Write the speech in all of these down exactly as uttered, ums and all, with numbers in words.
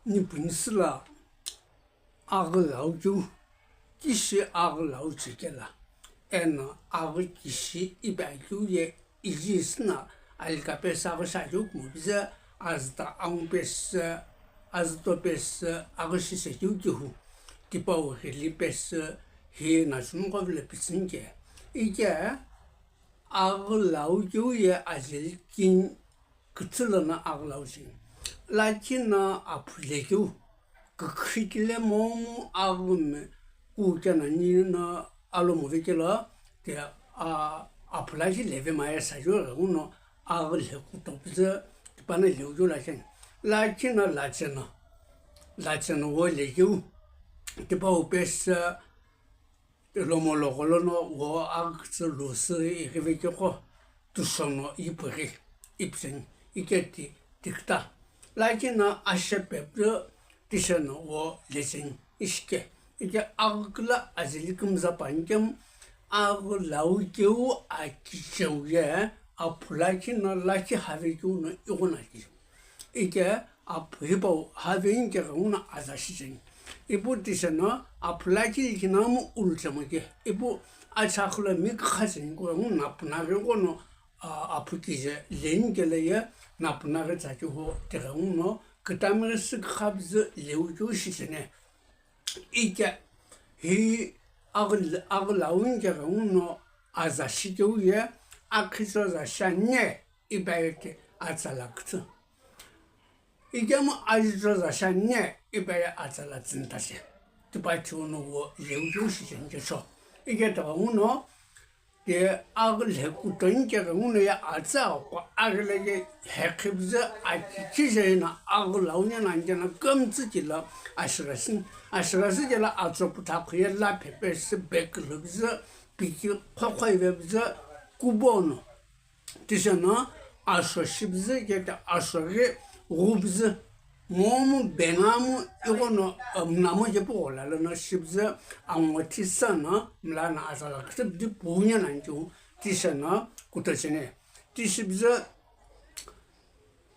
Niphuni süla aghü lau keu, kishi aghü lau chekela, eno aghü kishi ipi akeu ye iji süna alika pesü aghü shi akeu kumo bize, azüta angu pesü, azüto pesü aghü shi shi akeu kehu, tipau ghili pesü hi nachunuqo vilo pitsüni ke. Ike aghü lau keu ye ajeli kini küthü lono aghü lau shi. Lakhi no aphu lekeu, kükhikile momu aghü mi kukena nino alomu vekelo, te, a, aphu lakhi leve maye sajo ghenguno aghü lhe kuto püzü tipano leu keu lakhi. Lakhi no lacheno, lacheno wo lekeu, tipau pesü, lomo logholo no wo aghü kütsü lusü ighivekeqo, tushono ipughi, ipüzeni, iketi tikta. Lakhi no ashe pepü tisheno wo lecheni, ishike. Ike aghü kula ajeli kümza panikemu, aghü lau keu akicheu ye aphu lakhi no lakhi havekeu no ighono akicheu. Ike aphu hipau haveni ke ghenguno aza shicheni. Ipu tisheno aphu lakhi likhi no mu ulutemo ke. Ipu acha khula mi kükha cheni ku ghenguno napunaghi ghono, a, aphu kije leni kele ye napunaghi tsa kehu tighenguno kütami ghi sükha püzü leu keu shicheni. Ike hi aghü, aghü lau ni ke ghenguno aza shikeu ye akhicho za shani ipi aye ke atsala kütsü. Ikemu ajicho za shani ipi aye atsala tsüntashi. Tipau tiuno wo leu keu shicheni kecho. Ike tighenguno ti aghü lhe kutoni ke ghenguno ye atsü aqo aghile ye hekhi püzü akichije na aghü lau ni na nje na kümtsü kilo ashighashi. Ashighashi kelo atso puthakhu ye la phe pesü bekülhü püzü, piki khokhoive püzü, kubono. Tisheno asho shipüzü kete asho ghi ghupüzü, momu benamu ighono, e, mlamu kepu ghola lono shipüzü angothi sano mlana azala küsüpüdi punya nanchu tisheno kutocheni. Tishipüzü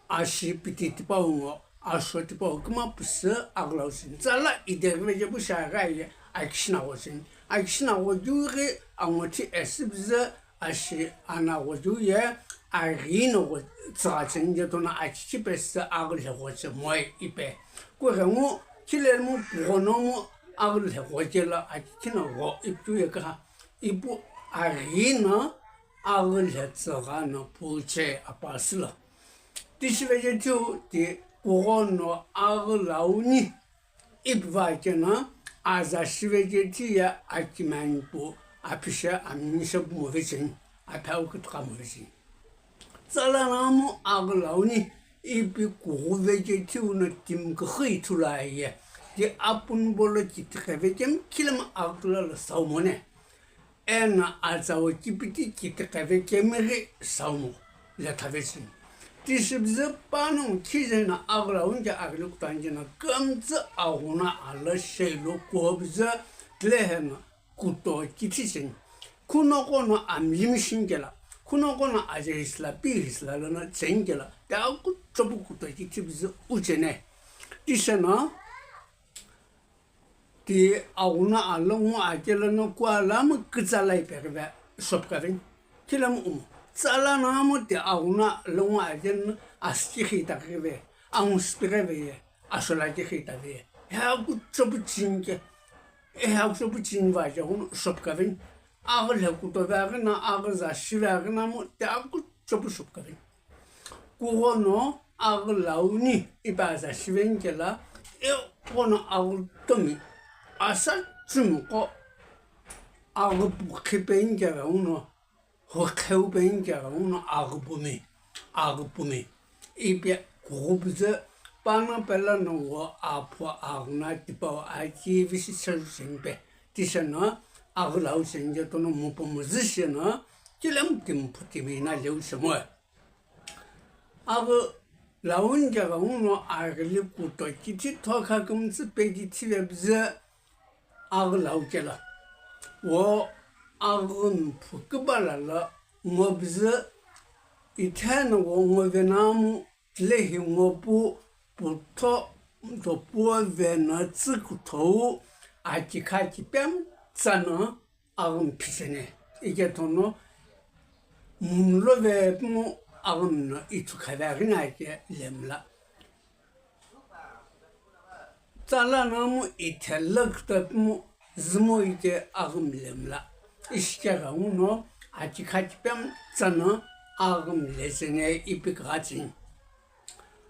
ashi piti tipau ngo, asho tipau kümapüsü aghü lau cheni. Tsala ideghi vekepu shi aghi aye akishina ghocheni. Akishina ghocheu ghi angothi esüpüzü ashi ana ghocheu ye aghi no gho tsügha cheni je tono akichi pesü aghü lhe ghoche moe ipi. Kughengu khilemu pughono mu aghü lhe ghochelo akichi no gho ipu ye kha. Ipu aghi no aghü lhe tsügha no puche apasü lo. Tishi veje thiu ti kughono aghü lau ni ipi va keno aza shiveje thiye akimanipu apishe aminishe pumo vecheni, aphi au kütüka mo vecheni. Tsala namu aghü lau ni ipi kughu veje thiu no timi küxü ithulu aye. Ti apunu bolo kitiqeve kemu khilemu aghü kula lo sau mone. Eno atsa wo kipiti kitiqeve kemighi sau mo letha vecheni. Tishipüzü panongu khije no aghü lau ni ke aghili kutoni keno kümtsü aghuna alo shei lo kuhopüzü tilehi no kuto kithi cheni. Khunoqo no amlimi shini kelo, khunoqo no aje hisila pi hisila lono cheni kelo, ti akuchopu kuto kithi püzü ucheni. Tisheno ti aghuna alo ngu akelo no kuala mu kütsala ipeghive shopkaveni. Khilemu umo. Tsala namu ti aghuna alo ngu akelo no asüchi khitaghive, angu süpighive ye, asho lakhi khitave ye. He akuchopu cheni ke. He akuchopu cheni va je ghono shopkaveni. Aghü lhe kutove aghi no, aghü za shive aghi no mu ti akuchopu shopkaveni. Kughono aghü lau ni ipi aza shiveni kelo, ighono aghü tomi, asa chumuqo aghü pu khipeni ke ghenguno, hu kheu peni ke ghenguno aghü pumi, aghü pumi. Ipi kughu püzü pano pelo no wo aphu aghuna tipau aki visi cheru cheni pe. Tisheno aghü lau cheni je tono mupu muzü sheno, khilemu timi phu timi na leu shemoe. Aghü lau ni ke ghenguno aghili kuto kithi thokha kümtsü pe kithi vepüzü aghü lau kelo. Wo aghü mphu kübala lo ngo püzü itheno wo ngo venamu tilehi ngo pu putho topuo veno tsükuthou akikha kipemu tsano aghümi phicheni. Ikethono munlove pumu aghümi no ithu khaveghi nake lemla. Tsala namu ithelakta pumu zumo ike aghümi lemla. Ishikegha uno akikha kipemu tsano aghümi lecheni ipi kughatsini.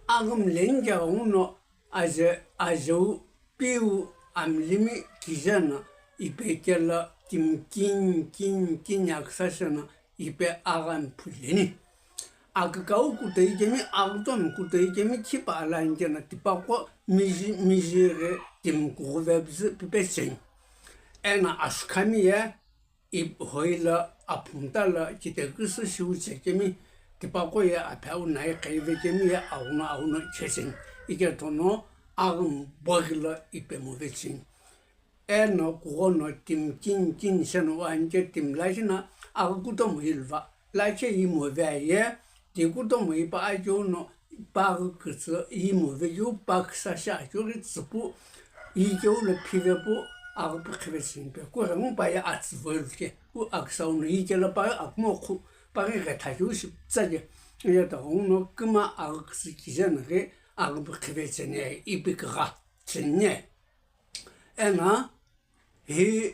Aghümi lenigha uno aje ajeu piu amlimi kije no ipe kelo timi kini kini kini aküsa sheno ipe aghümi phuleni. Akükau kutoi kemi, aghütomi kutoi kemi khipa ala nikeno tipaqo miji miji ghi timi kughuve püzü pipe cheni. Eno asükhami ye ip-, hoilo aphumtalo kiteküsü shiu chekemi, tipaqo ye apheau nai qheive kemi ye auno auno checheni. Ikethono aghümi boghilo ipe move cheni. Eno kughono timi kini kini sheno uanike timi lakhi no aghi kutomo iluva. Lakhi imove ye, ti kutomo ipa akeu no pa aghi kütsü imove keu pa küsa shi akeu ghi tsüpu ikeu lo phive pu aghi pu khive cheni pe. Kughengu pa ye atsüvoilu ke. Ku aküsa uno ikelo pa akumo khu pa ghi ghetha keu shi tsake. Ye ta uno küma aghi kütsü kije no ghi aghi pu khive cheni ipi kugha cheni. Eno hi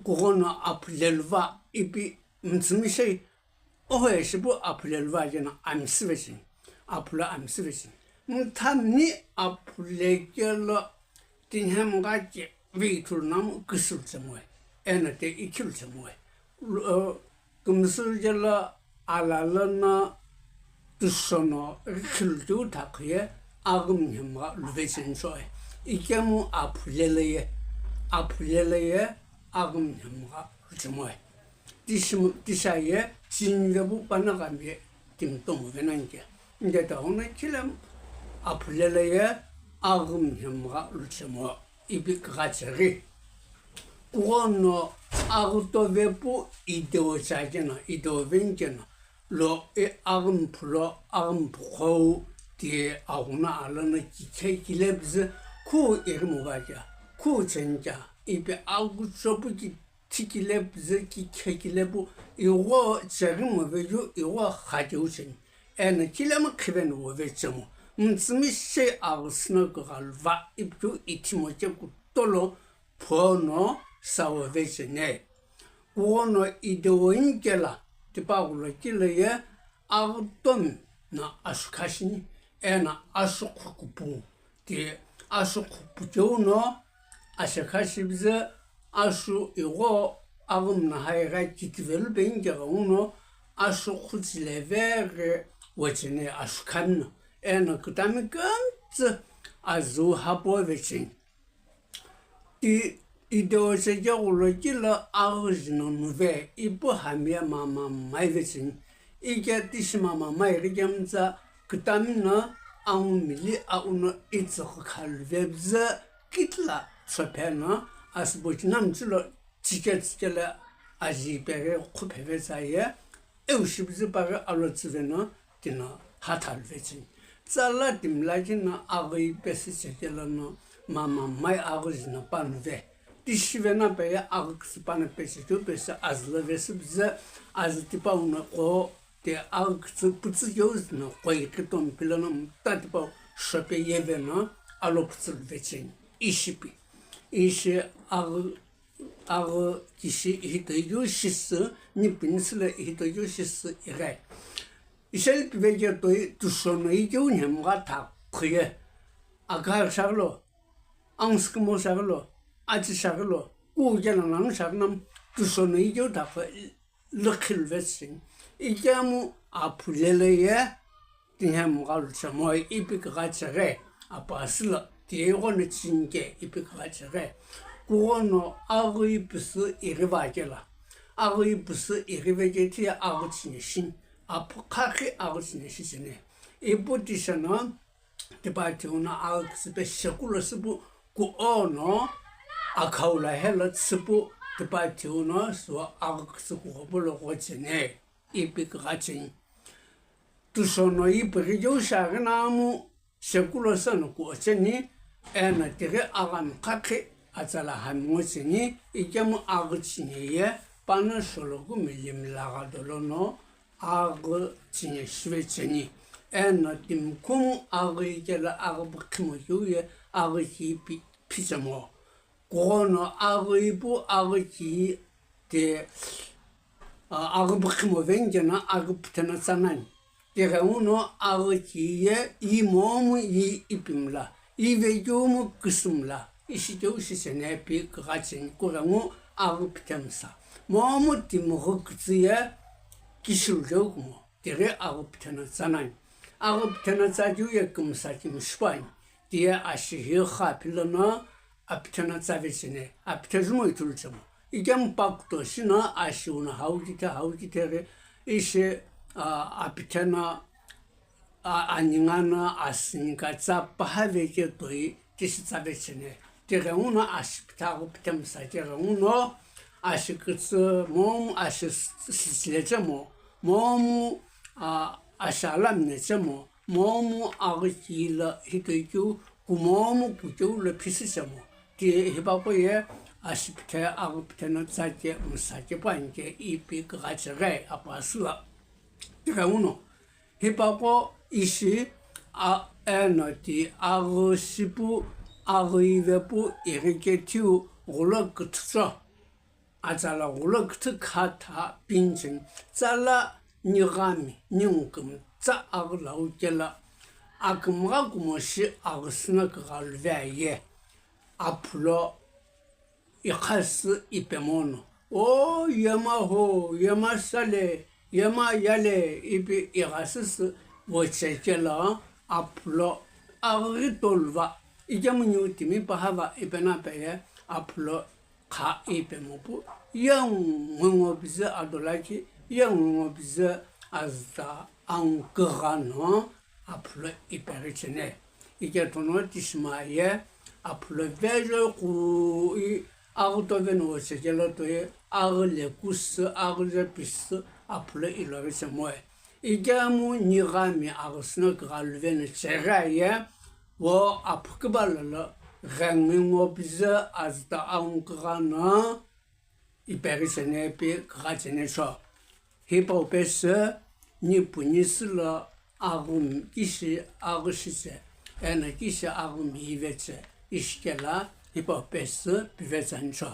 kughono aphu leluva ipi mütsümishei, oho ye shipu aphu leluva keno amsüve cheni, aphu lo amsüve cheni. Mthamni aphu lekelo tinhemgha keve ithulu namu küsülu chemoe, eno te ikhilu chemoe. Lo, Kümsülu kelo alalo no tushono rikhilu keu thakhu ye aghümi nhemgha luve cheni shoe. Ikemu aphu lelo ye, aphu lelo ye aghümi nhemgha luchemoe. Tishim-, tisha ye chinive pu panagha mi ye timi tomo venanike. Nike ta uno khilemu aphu lelo ye aghümi nhemgha luchemoe. Ipi kughache ghi. Kughono aghütove pu ideo cha keno, ideo veni keno, lo e aghümi phulo, aghümi phuqhou, ti aghuno alono kikhe kile püzü khu irimo va kea, khu cheni kea, ipi aghücho pu ki thikile püzü kikhe kile pu igho cheghi move keu igho kha keu cheni. Eno kilemu khiveni wove chemu, mütsümishei aghüsü no kughaluva ipi keu ithimo che kutolo phuono sa wove cheni. Kughono ideo nikelo tipaqo lo kilo ye aghütomi no asükha shini, eno asükhu kupu. Ti asükhu pucheu no ashekha shipüzü asü igho aghümi no haigha kitivelu pe nikegha uno asükhu chileve ghi wecheni asükhami no. Eno kütami kümtsü azü hapove cheni. Ti ideo chekeghulo kilo aghüji no nuve ipu hami ye mama maive cheni. Ike tishi mama maighi kemtsa kütami no angumili auno itsüqhü khaluve püzü kitila chophe no asübo chinamchilo chike chikele aji peghi qhupheve tsa ye eu shipüzü paghi alotsüve no tino hathaluve cheni. Tsala timi lakhi no aghüi pesü chekelo no mama mai aghüji no panuve. Tishive no pe ye aghü kütsü pano pesü keu pesü azü lo vesü püzü azü tipau no qo ti aghü kütsü pütsü keu zü no qoi kitomi pilono mta tipau shope yeve no alo pütsü luve cheni. Ishipi. Ishi aghü aghü kishi ihitoi keu shisü, nipini süle ihitoi keu shisü ighi. Isheli piveke toi tushono ikeu nhemgha thakhu ye. Akha shaghilo, angsükümo shaghilo, achi shaghilo, kukela nanu shaghinam tushono ikeu thakhu lükhilu vesü cheni. Ikemu aphu lelo ye tinhemgha luchemoe ipi kughache ghi, apasü lo ti ighono chinike ipi kughache ghi. Kughono aghüi püsü ighiva kelo. Aghüi püsü ighive ke ti ye aghü chine shini. Aphu khakhi aghü chine shi cheni. Ipu tisheno tipau thiu no aghü kütsü pe shekulo süpu kuo no akhau lo helo tsüpu tipau thiu no suo aghü kütsü kughopu lo ghocheni ipi kughache. Tushono ipighi keu shaghi namu Shekulo seno kuocheni, eno tighi aghami khakhi atsala hami ngocheni, ikemu aghi chinye ye pano sholoku milimi lagha dolono aghi chinye shive cheni. Eno timi khumu aghi kelo aghi bukhimo keu ye aghi ki pi-, phichemo. Kughono aghi ipu aghi ki te, a, aghi bukhimo veni keno aghi pitheno tsanani. Tighenguno aghi ki ye i momu i ipi mla, i vekeumu küsü mla, ishi keu shicheni ipi kugha cheni kughengu aghi pithe msa. Momu timi ghi kütsü ye kishilu keu kumo, tighi aghi pitheno tsanani. Aghi pitheno tsa keu ye kümsa kimi shipuani. Tiye ashi hi kha philono apitheno tsave cheni, apithe jumo ithulu chemo. Ikemu pa kuto shino ashi uno hau kithe, hau kithe ghi ishi, a, apitheno, a, aningano, asinika tsa paha veke toi tishi tsave cheni. Tighenguno ashi pithe aghi pithe msa tighenguno ashi kütsü momu ashi s-, sisile chemo, momu, a, ashi alamine chemo, momu aghi ki lo hitoi keu kumomu kukeu lo phisü chemo. Ti hipaqo ye ashi pithe aghi pitheno tsa ke msa ke puani ke ipi kugha cheghi apasü lo. Tighenguno hipaqo ishi, a, eno ti aghi shipu, aghi ivepu ighi kethiu ghulo küthücho. Atsala ghulo küthü kha tha pincheni, tsala nighami, ningukümtsa aghi lau kelo, akümgha kumo shi aghi sino kugha luve aye, aphulo ikhasü ipemono, "O yema ho, yema sale, yema yale," ipi ighasüsü voche kelo, aphulo aghi tolu va, ikemu niu timi paha va ipe no ape ye aphulo kha ipe mopu, ye ngwingo pizü ado lakhi, ye ngwingo pizü azüta angküghano aphulo ipeghi cheni. Iketono tishima ye aphulo vejo kui aghi toveno voche kelo toi aghi lekusü, aghi je pisü aphulo iloghi chemoe. Ikemu nighami aghi sino kugha luveno cheghi ye, vo aphu kübalo lo ghengu ngo pizü azüta angküghano ipeghi cheni ipi kugha cheni cho. Hipau pesü nipu nisü lo aghumi kishi aghi shiche, eno kishi aghumi iveche ishi kelo hipau pesü pivetsani cho.